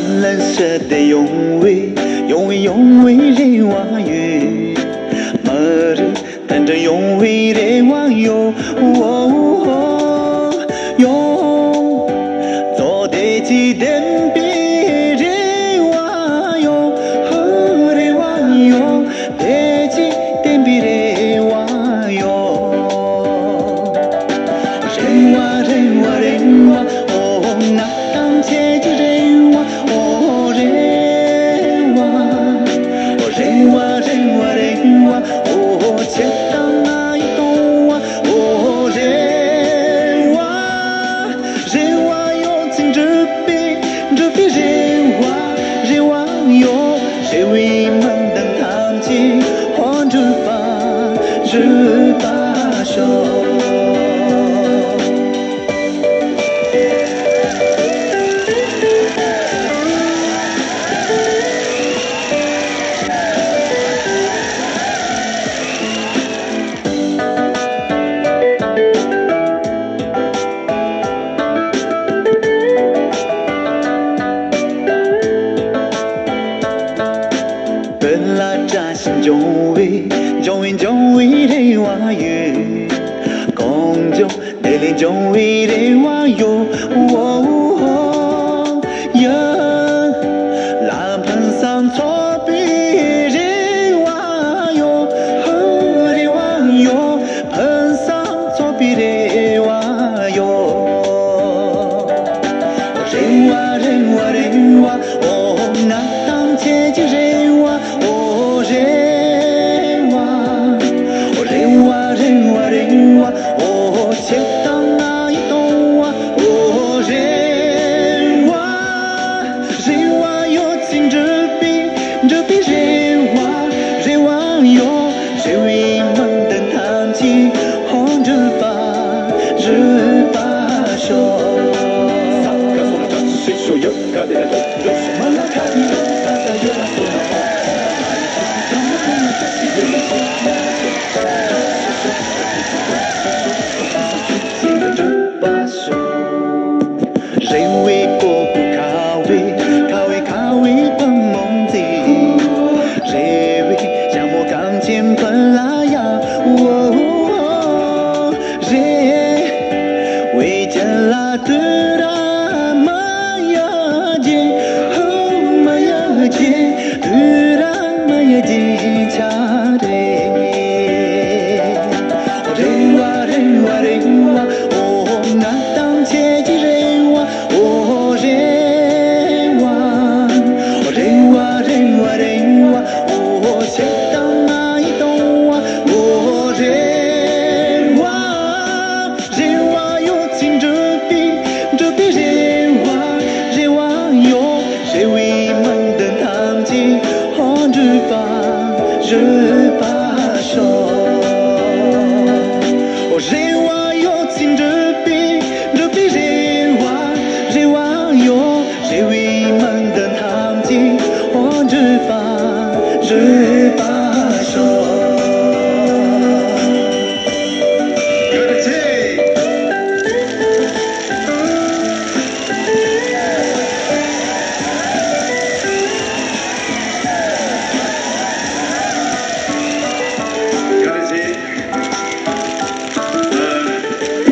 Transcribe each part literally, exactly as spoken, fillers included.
ལན་བྱས་ཏེ་ཡོང་བའི་ཡོང་བའི་ཡོང་བའི་རེ་བ་ཡོད། མ་རེད། ད་འདྲ་ཡོང་བའི་རེ་བ་ཡོད། འོ་འོ་ཡོད། བཟོ་བདེ་སྐྱིད་ལྡན་པའི་རེ་བ་ཡོད། ཧུ་རེ་བ་ཡོད། བདེ་སྐྱིད་ལྡན་པའི་རེ་བ་ཡོད། རེ་བ་རེ་བ་རེ་བ། འོ་ང་དང་ཁྱེད་ཀྱི་རེ་བ། འོ་རེ་བ། འོ་རེ་བ་རེ་བ་རེ་བ། འོ་ཁྱེད་དང་ང་ཡི་དོན་བ། འོ་རེ་བ། རེ་བ་ཡོད་ཚེ་འགྲུབ་པའི་འགྲུབ་པའི་རེ་བ། རེ་བ་ཡོད། རེ་བའི་མིག་མདངས་ཐམས་ཅད་ཧོན་འགྲུབ་པ་འགྲུབ་པ་ཤོག། བོད་ལ་བཀྲ་ཤིས་འབྱུང་བའི་འབྱུང་བའི་འབྱུང་བའི་རེ་བ་ཡོད། གངས་ལྗོངས་བདེ་ལེགས་འབྱུང་བའི་རེ་བ་ཡོད། འོ་འོ་ཡ། ལ་ཕུན་སུམ་ཚོགས་པའི་རེ་བ་ཡོད། ཧུ་རེ་བ་ཡོད། ཕུན་སུམ་ཚོགས་པའི་རེ་བ་ཡོད། རེ་བ་རེ་བ་རེ་བ། འོ་ང་དང་ཁྱེད་ཀྱི་རེ་བ། འོ་རེ་བ། འོ་རེ་བ་རེ་བ་རེ་བ། འོ་ཁྱེད་དང་ང་ཡི་དོན་བ། འོ་རེ་བ། རེ་བ་ཡོད་ཚེ་འགྲུབ་པའི་འགྲུབ་པའི་རེ་བ། རེ་བ་ཡོད། རེ་བའི་མིག་མདངས་ཐམས་ཅད་ཧོན་འགྲུབ་པ་འགྲུབ་པ་ཤོག། རེ་བའི་སྤོ་བོ་ཁ་བའི་ཁ་བའི་ཁ་བའི་བུ་མོ་མཛེས། རེ་བའི་ཞྭ་མོ་གངས་ཅན་བོད་ལ་ཡ། འོ་འོ་རེ་བའི་ཁྱེད་ལ་དུས་ར་མ་ཡ་ཇེ། ཧུ་མ་ཡ་ཇེ། དུས་ར་མ་ཡ་ཇེ་ཆ་རེ། རེ་བ་རེ་བ་རེ་བ། འོ་ང་དང་ཁྱེད་ཀྱི་རེ་བ། འོ་རེ་བ། རེ་བ་རེ་བ་རེ་བ། འོ་ཁྱེད་དང་ང་ཡི་དོན་བ། འོ་རེ་བ། རེ་བ་ཡོད་ཚེ་འགྲུབ་པའི་འགྲུབ་པའི་རེ་བ། རེ་བ་ཡོད། རེ་བའི་མིག་མདངས་ཐམས་ཅད་ཧོན་འགྲུབ་པ་འགྲུབ་པ་ཤོག། རེ་བ་ཡོད་ཚེ་འགྲུབ་པའི་འགྲུབ་པའི་རེ་བ། རེ་བ་ཡོད། རེ་བའི་མིག་མདངས་ཐམས་ཅད་ཧོན་འགྲུབ་པ་འགྲུབ་པ་ཤོག།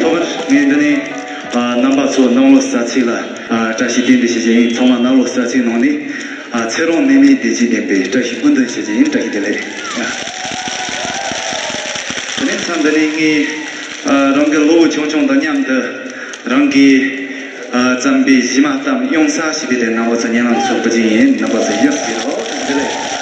ཐོག་མར་ངས་འདི་ནས་རྣམ་པ་ཚོ་གནམ་ལོ་གསར་ཚེས་ལ་བཀྲ་ཤིས་བདེ་ལེགས་ཞུ་རྒྱུ་ཡིན། ཚང་མ་གནམ་ལོ་གསར་ཚེས་ནང་ནས་ཚེ་རིང་ནད་མེད་བདེ་སྐྱིད་ལྡན་པའི་བཀྲ་ཤིས་སྨོན་འདུན་ཞུ་རྒྱུ་ཡིན། བཀྲ་ཤིས་བདེ་ལེགས། དེ་ནས་མཚམས་འདི་ནས་ངས་རང་གི་ལོ་ཆུང་ཆུང་དང་མཉམ་དུ་རང་གིས་བརྩམས་པའི་གཞས་མ་གཏམ་གཡུང་ས་ཞེས་པའི་དེ་རྣམ་པ་ཚོ་ཉན་ལ་ཚོགས་པ་ཅིག་ཡིན། རྣམ་པ་ཚོ་ཡག་ཡོད་རོགས། བཀྲ་ཤིས་བདེ་ལེགས།